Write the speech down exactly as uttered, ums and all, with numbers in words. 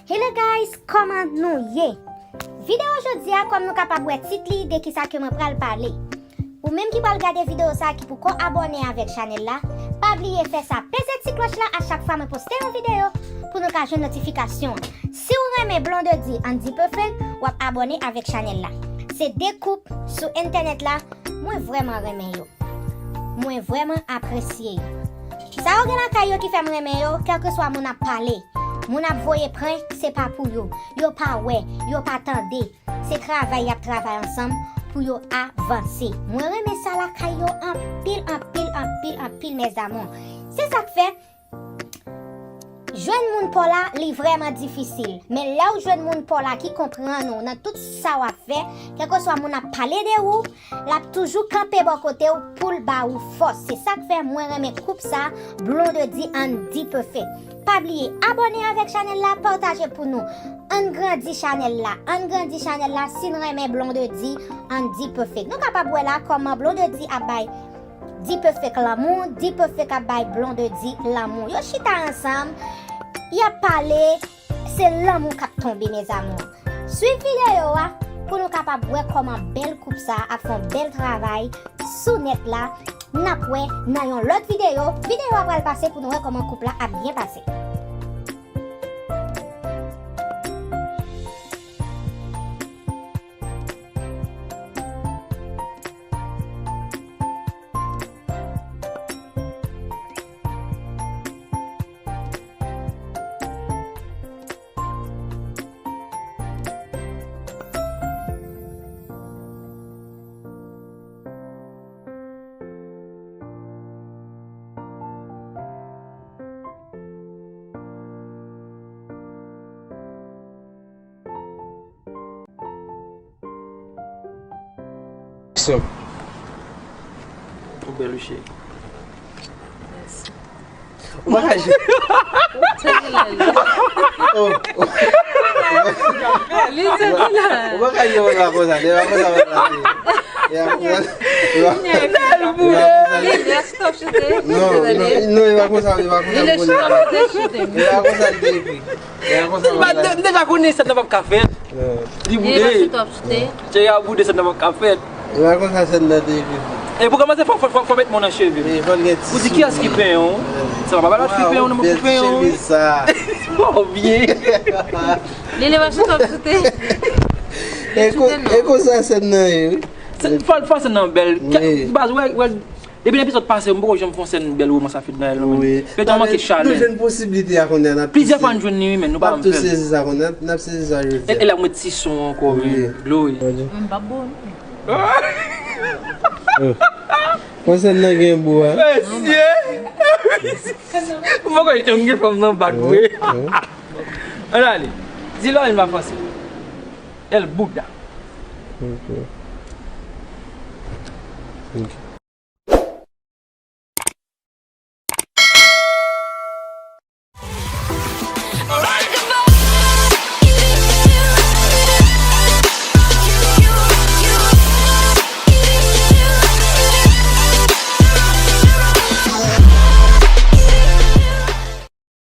Hello guys, kòman nou ye? Videyo jodi a, kòm nou kapab wè tit li, de kisa ke mwen pral pale. Ou menm ki pral gade videyo sa a ki poko abòne avèk chanèl la, pa bliye fè sa, peze ti klòch la a chak fwa mwen poste yon videyo pou nou ka jwenn notifikasyon. Si w renmen Blondedy and D-Perfect, w ap abòne avèk chanèl la. Se de koup sou entènèt la, mwen vrèman renmen yo. Mwen vrèman apresye yo. Sa yo gen lakay yo ki fè m renmen yo, kèlkeswa moun ap pale, moun ap voye prank, se pa pou yo. Yo pa wè, yo pa tande. Se travay y ap travay ansanm pou yo avanse. Mwen renmen sa lakay yo anpil, anpil, anpil, anpil, mes amours. Se sa k fè, jwenn moun pa w la, li vrèman difisil. Men lè w jwenn moun pa w la ki konprann ou nan tout sa w ap fè, kèlkeswa moun ap pale de ou, l ap toujou kanpe bò kote w pou l ba ou fòs. Se sa k fè mwen renmen koup sa, Blondedy and D-Perfect. Pa bliye abòne avèk chanèl la, pataje pou nou. Ann grandi chanèl la, ann grandi chanèl la si n renmen Blondedy and D-Perfect. Nou kapab wè la kòman Blondedy ap bay D-Perfect lanmou, D-Perfect ap bay Blondedy lanmou. Yo chita ansanm, y ap pale, se lanmou k ap tonbe, mes amours. Swiv videyo a pou nou kapab wè kòman bèl koup sa a ap fè yon bèl travay sou nèt la. N ap wè nan yon lòt videyo. Videyo a pral pase pou nou wè kòman koup la ap byen pase. Sòm. Ou bèl, wi, cheri. Mèsi. Ou pa ka jwe. Ou tèt li la, li. Oh, oh. Li tèt li la. Ou pa ka jwe konsa, konsa. Lè pa konsa, konsa. Lè pa konsa. Li, li a stop choute. Non, non, non, e pa konsa, e pa konsa. Li le chute, li te chute. E pa konsa li te ekri. E pa konsa. M deja konnen sèn nan p ap ka fèt. Li boude. Li pa chute, w ap chute. Cheri a boude, sèn nan p ap ka fèt. E pa konsa sèn nan te ekri. E pou kòmanse, fò, fò, fò, fò met men w nan cheve m. E fò l gen ti. Pou di kiyès ki penyen w. Se pa papa la ki penyen w, non, pou penyen w. Chemiz sa. Bon, byen. Li le pa chute, w ap chute. E ko-, e konsa sèn nan ye, wi. Fò, fò sèn nan bèl. Wi. Baz, wè, wè. Depi nan epizòd pase, m poko janm fè yon sèn bèl romans a Fednaelle, non, men. Wi. Fednaelle manke chalè. Nou jwenn posiblite a kounye a, n ap tou sezi. Plizyè fwa n jwenn li, wi, men nou pa janm fè l. N ap tou sezi sa kounye a, n ap sezi sa jodi a. E, e la mwen ti son ankò, men. Wi. Glory. Wi. M p ap bo, non. Oh. Mwen sèn nan gen bo, a. Mesye! M poko janm gen fanm nan bak, wi. Wi, wi. Ann ale. Di Lorraine pa franse. El Buda. Ok. Ok.